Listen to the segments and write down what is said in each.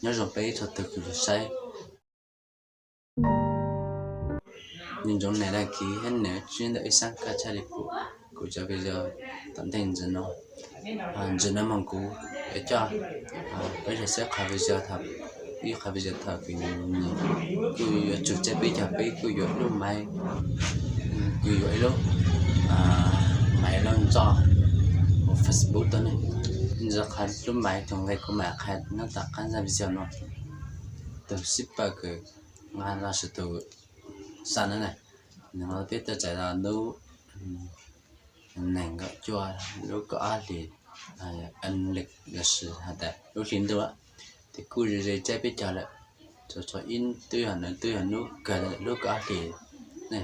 Nyob zoo peb txhua tus kws saib. Nco ntsoov nias đăng ký thiab nias lub tswb ntawm ib sab koj thiaj li pom kuv cov video tom ntej ntxiv no. Ntxiv no mas kuv yuav coj peb los saib qhov video thaum, ib qhov video thaum kws kuj yuav tsum caij peb caug, peb kuj yuav ib lub maiv, kuv yuav ib lub maiv loj ntsoj hauv Facebook tuaj ne. Ntxiv qhov lub maiv tus nqe kuv mam qhia nyob tom qab zaj video no. Tus shipper kws nqa los sis tus xa no na, nws peb tuaj txais los hnub nees nkaum cuaj lub kaum ob hlis, âm lịch lossis has tas lub hli ntuj, ces kuj ze ze caij peb caug lawm. Txhua txhua ib tug yog nws twb yog hnub kawg lub kaum ob hlis ne.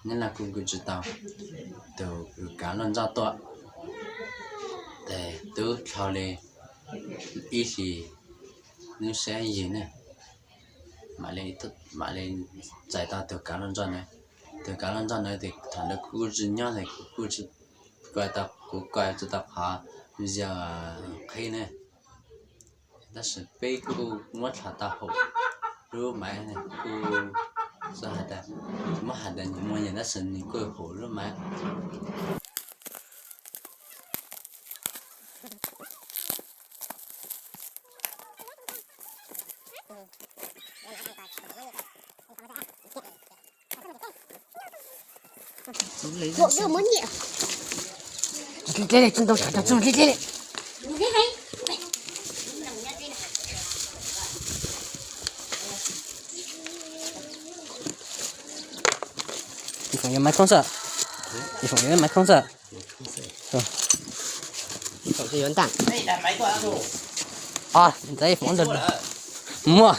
Nyob no kuj kuj tsis tau tus kav loj ntsoj tuaj, ces twb dhau li ib hlis hnub sab yig ne, mam li txais tau tus kav loj ntsoj na. Tus kav loj ntsoj na ces thaum ntawd kuv tsis nyob ces kuv kuj tsis, kuv tsis tau qhov video qhib ne. Tab sis peb kuj muab dhos tau hauv lub maiv, kuj xav has tas, muab has tas nws muaj yam tab sis nws kuj hauv lub maiv. Ib phom yuav maiv khoob xwb. Ib phom yuav maiv khoob xwb. Ib phom yuav ntag. Ntawd ib phom ntawd muaj.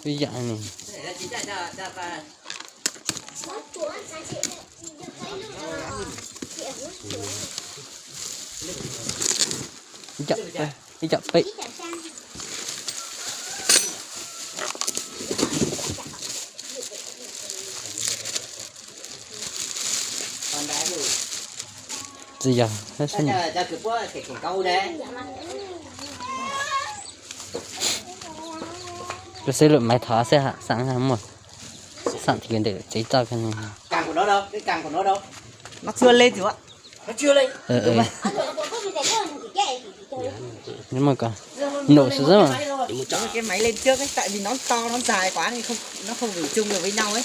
Ib yam ne. Ib yam peb. Tsis yog, rau xib lwm maiv thov xwb, xam muaj, xam tias ntawm tsev txoj kawg. Nws muaj ko, num xwb xwb mas. Cái máy lên trước ấy, tại vì nó to, nó dài quá nên không, nó không đủ chung được với nhau ấy.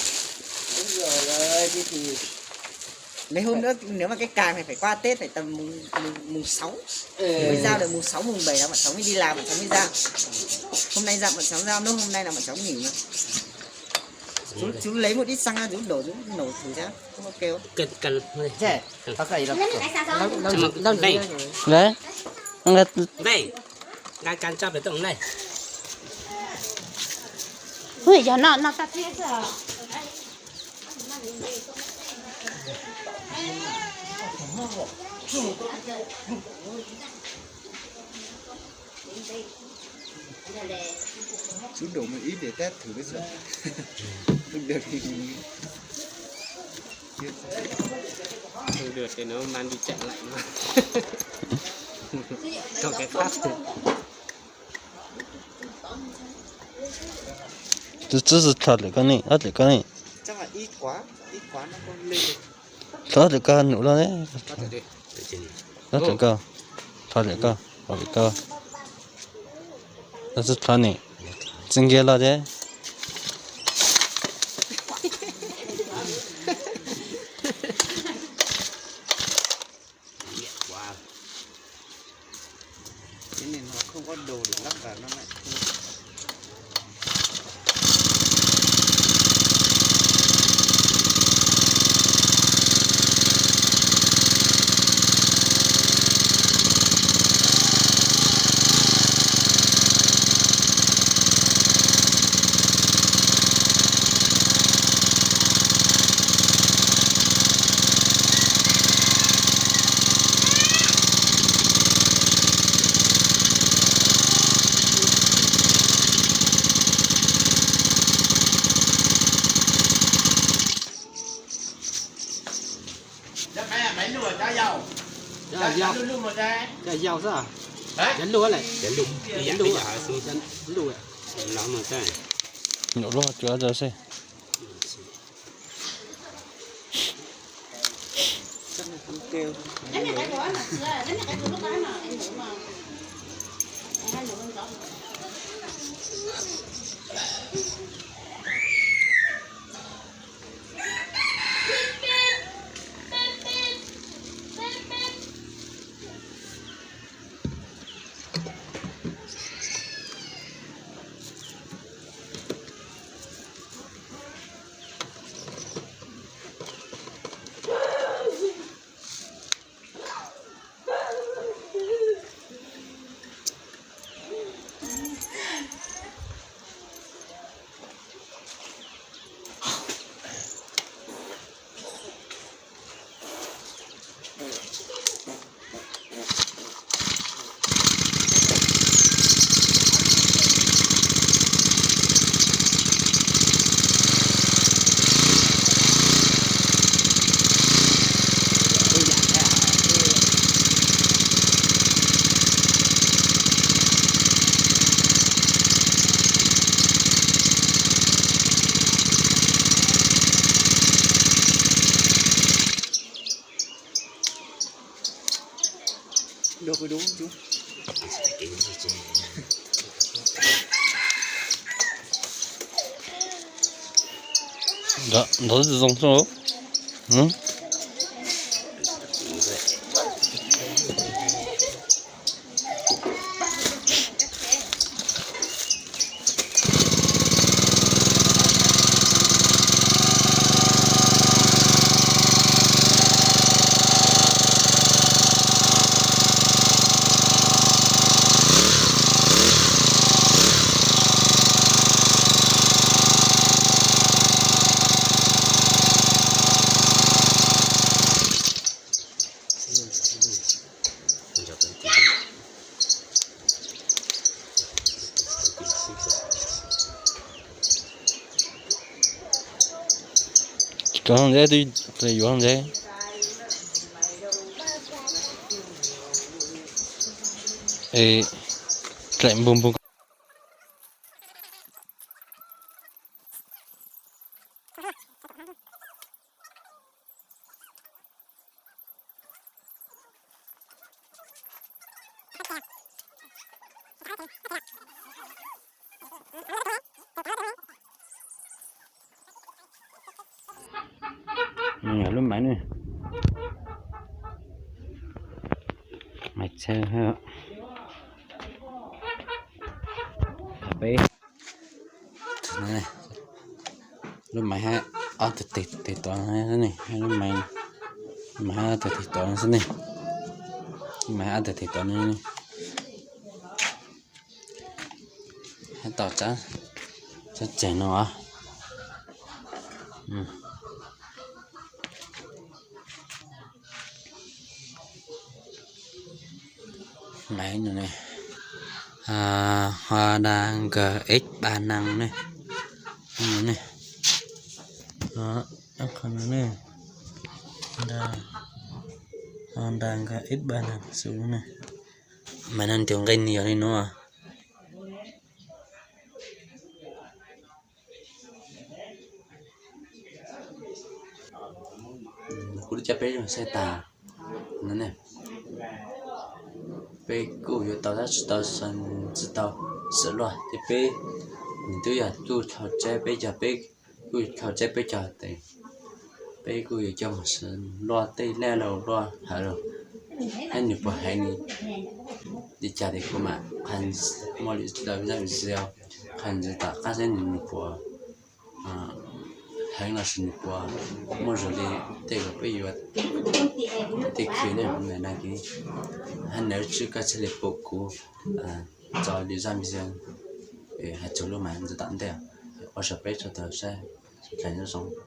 Mấy hôm nữa nếu mà cái càng này phải qua Tết phải tầm mùng, mùng, mùng sáu. Mới giao được mùng sáu, mùng bảy là bọn cháu mới đi làm, bọn cháu mới giao. Hôm nay dặn bọn cháu giao nốt, hôm nay là bọn cháu nghỉ mà. Chú, chú lấy một ít xăng ra, chú đổ, chú nổ thử xem, không có kêu. Cần, cần. Thế, có phải là Đây. Đây. Ngan, ngan cho về tụi này. Ui, giờ nó, nó tắt thiệt rồi. Chú đổ một ít để test thử cái xem. Không được thì mình chia sẻ. Không được thì nó mang đi chặn lại nó. Còn cái khác. Tus txib txhob lwm koj ne, ob lwm koj ne. Txhob lwm koj num los ne. Ob lwm koj, txhob lwm koj, ob lwm koj. Tus txib txhob ne, txib nkiag los thiab. Cái này nó không có đồ để lắp vào nó lại không. Yau, yau xwb, yau luj lawm, yau luj, yau luj. Nyuam lub cuav tso xwb. Ntawd zoo xwb. Tsis tau ntses, twb yuav ntses. Dlaim npug npug. Lub maiv ne, maiv txhawb peb. Lub maiv hab ob tug tes tod ne, lub maiv hab ob tug tes tod xwb ne, lub maiv hab ob tug tes tod ne. Hab tom tsab tseg no. Maiv no ne, Honda G X ba năm ne, ne, qhov no ne, Honda G X ba năm xu ne. Maiv no tus nqi nws yog li no. Kuv coj peb saib tag no ne, peb kuj yuav tau tab tsis tau, tsis tau xav luaj ces peb, nws twb yog kuj dlhau tseb, peb cog peb kuj dlhau tseb, peb cog tes, peb kuj yuav coj mus luaj tej laj los luaj hawv los, hab nws puas heev li cas ces kuv mam qha, muaj li zaj video qha ntxiv tom qab seb nws puas heev los sis nws puas muaj zoo li tej uas peb yuav tej khi ne, hab nawb, koj thiaj li pum kuv tso li zaj video hais txog lub maiv ntxiv tom ntej. Ua tsaug peb txhua tus saib, nyob zoo.